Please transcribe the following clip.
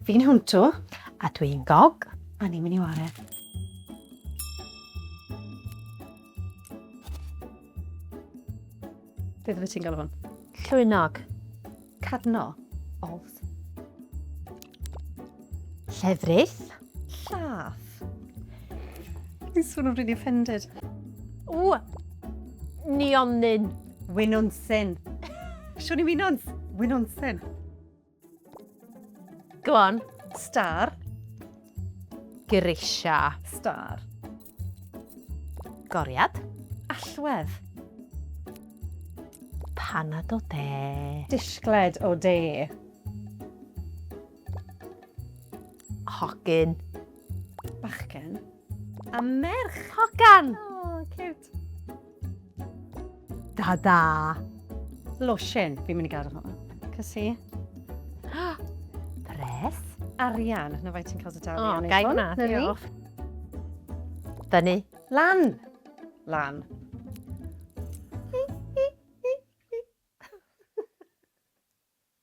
Fi'n hwntw. A dwi'n gog. A ni'n mynd i ware. Beth wyt ti'n galw hwn? Llwynog. Cadno. Ols. Llefrith. Llath. Fi'n swnio'n really offended. Ww! Nionyn. Winwnsyn. Siwn i winwns. Winwnsyn. Go on. Star. Grisia. Star. Goriad. Allwedd. Panad o de. Disgled o de. Hogyn. Bachgen. A merch. Hogan. Oh, cute. Da da. Losin. Fi'n mynd i gadael hwnna. Cysi. Pres. Arian. Na faint ti'n cael dy dalu. O, gai hwnna. Diolch. Fyny. Lan. Lan.